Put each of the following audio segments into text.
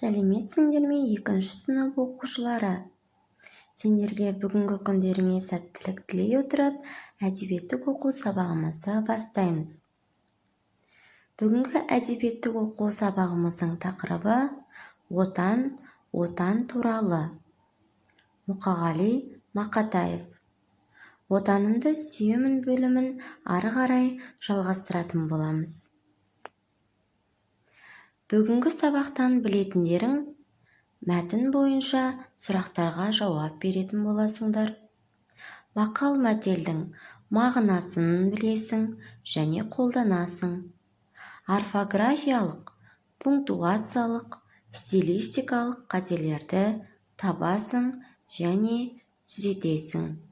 Сәлеметсіңдер ме, екінші сынып оқушылары? Сендерге бүгінгі күндеріңе сәттілік тілей отырып, әдебиеттік оқу сабағымызды бастаймыз. Бүгінгі әдебиеттік оқу сабағымыздың тақырыбы Отан, Отан туралы. Мұқағали Мақатаев. Отанымды сүйемін бөлімін ары қарай жалғастыратын боламыз. Бүгінгі сабақтан білетіндерің мәтін бойынша сұрақтарға жауап беретін боласыңдар. Мақал-мәтелдің мағынасын білесің және қолданасың. Орфографиялық, пунктуациялық, стилистикалық қателерді табасың және түзетесің.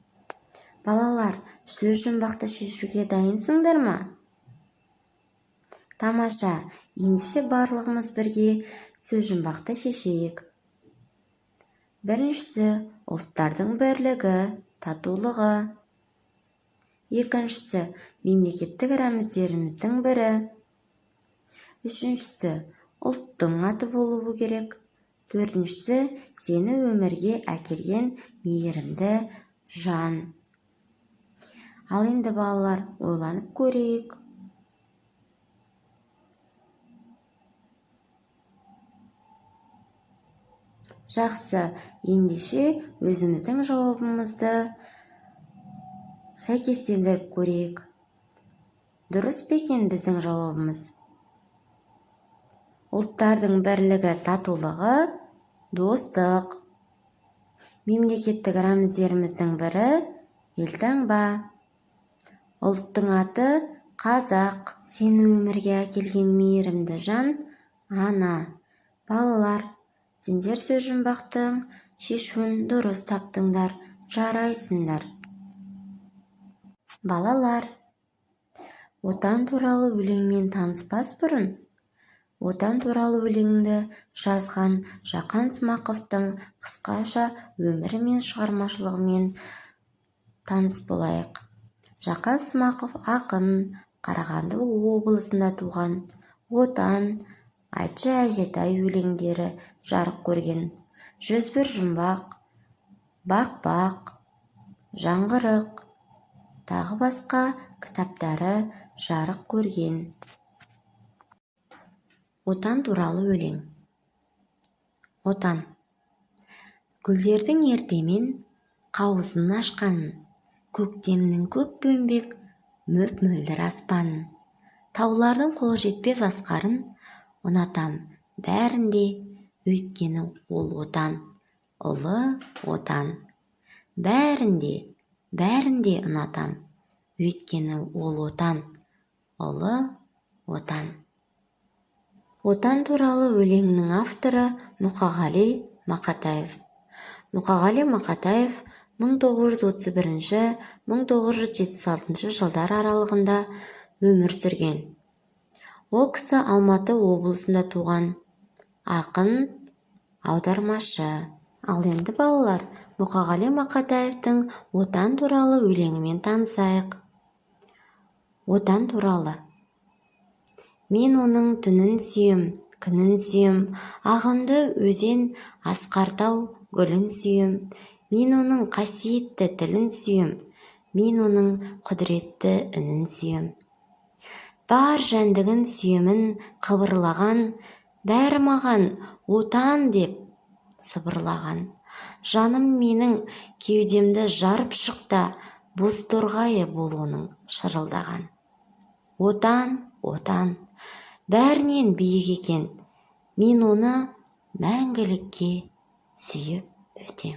Балалар, сөз жұмбақты шешуге дайынсыңдар ма? Тамаша, ендеше барлығымыз бірге сөз жұмбақты шешейік. Біріншісі ұлттардың бірлігі, татулығы. Екіншісі мемлекеттік рәміздеріміздің бірі. Үшіншісі ұлттың аты болуы керек. Төртіншісі сені өмірге әкелген мейірімді жан. Ал енді балалар, ойланып көрейік. Жақсы, ендеше өзіміздің жауабымызды сәйкестендіріп көрейік. Дұрыс па екен біздің жауабымыз? Ұлттардың бірлігі, татулығы, достық. Мемлекеттік рәміздеріміздің бірі елтаңба. Ұлттың аты қазақ. Сені өмірге әкелген мейірімді жан ана. Балалар, сендер сөз жұмбақтың шешуін дұрыс таптыңдар, жарайсыңдар. Балалар, Отан туралы өлеңмен таныспас бұрын, Отан туралы өлеңді жазған Жақан Смақовтың қысқаша өмірі мен шығармашылығымен таныс болайық. Жақан Смақов ақын, Қарағанды облысында туған. Отан, Айтшы әжетай өлеңдері жарық көрген. 101 жұмбақ, Бақ-бақ, Жаңғырық, тағы басқа кітаптары жарық көрген. Отан туралы өлең. Отан. Гүлдердің ертемен қауызын ашқанын, көктемнің көкпеңбек мөп-мөлдір аспанын, таулардың қол жетпес асқарын ұнатам бәрін де, өйткені ол Отан, ұлы Отан. Бәрін де, бәрін де ұнатам, өйткені ол Отан, ұлы Отан. Отан туралы өлеңнің авторы Мұқағали Мақатаев. Мұқағали Мақатаев 1931-1976 жылдар аралығында өмір сүрген. Ол кісі Алматы облысында туған. Ақын, аудармашы. Ал енді балалар, Мұқағали Мақатаевтың Отан туралы өлеңімен танысайық. Отан туралы. Мен оның түнін сүйем, күнін сүйем, ағынды өзен, асқар тау, гүлін сүйем. Мен оның қасиетті тілін сүйем, мен оның құдіретті үнін сүйем. Бар жәндігін сүйемін қыбырлаған, бәрі маған Отан деп сыбырлаған. Жаным менің кеудемді жарып шық та, бозторғайы бол оның шырылдаған. Отан, Отан, бәрінен биік екен, мен оны мәңгілікке сүйіп өтем.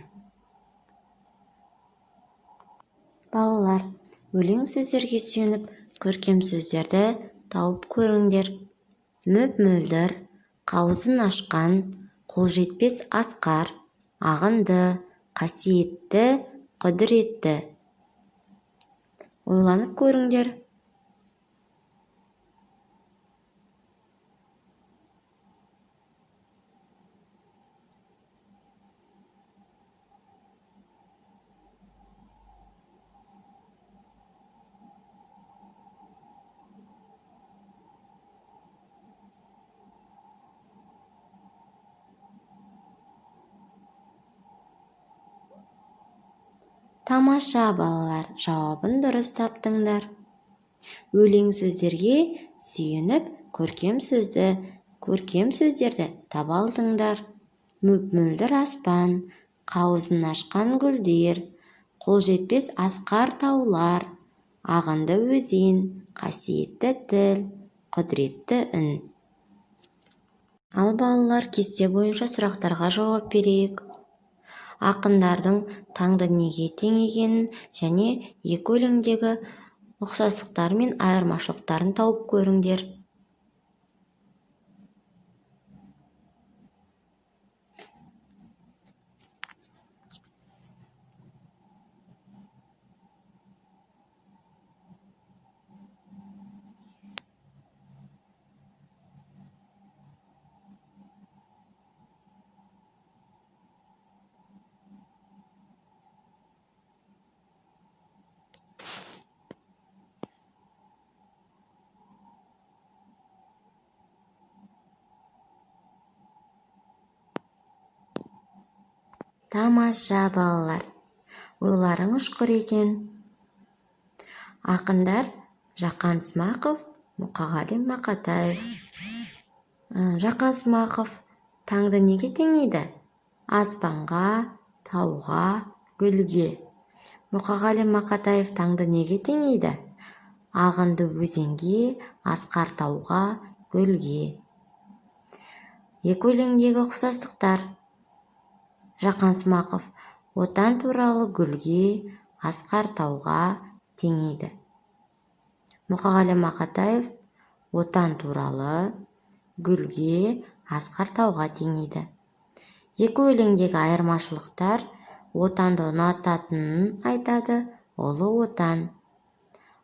Балалар, өлең сөздерге сүйеніп, көркем сөздерді тауып көріңдер. Мөп-мөлдір, қауызын ашқан, қол жетпес асқар, ағынды, қасиетті, құдіретті. Ойланып көріңдер. Тамаша, балалар, жауабын дұрыс таптыңдар. Өлең сөздерге сүйеніп, көркем сөздерді таба алдыңдар. Мөп-мөлдір аспан, қауызын ашқан гүлдер, қол жетпес асқар таулар, ағынды өзен, қасиетті тіл, құдіретті үн. Ал балалар, кесте бойынша сұрақтарға жауап берейік. Ақындардың таңды неге теңегенін және екі өлеңдегі ұқсастықтар мен айырмашылықтарын тауып көріңдер. Тамаша, балалар, ойларың ұшқыр екен. Ақындар Жақан Смақов, Мұқағали Мақатаев. Жақан Смақов таңды неге теңейді? Аспанға, тауға, гүлге. Мұқағали Мақатаев таңды неге теңейді? Ағынды өзенге, асқар тауға, гүлге. Екі өлеңдегі ұқсастықтар. Жақан Смақов Отан туралы гүлге, асқар тауға теңейді. Мұқағали Мақатаев Отан туралы гүлге, асқар тауға теңейді. Екі өлеңдегі айырмашылықтар: Отанды ұнататынын айтады, ұлы Отан.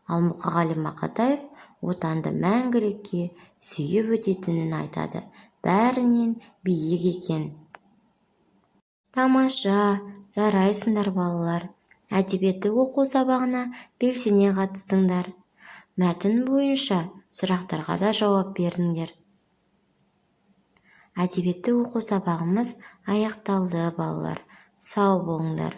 Ал Мұқағали Мақатаев Отанды мәңгілікке сүйіп өтетінін айтады, бәрінен биік екен. Тамаша, жарайсыңдар, балалар. Әдебиетті оқу сабағына белсене қатыстыңдар. Мәтін бойынша сұрақтарға да жауап бердіңдер. Әдебиетті оқу сабағымыз аяқталды, балалар. Сау болыңдар.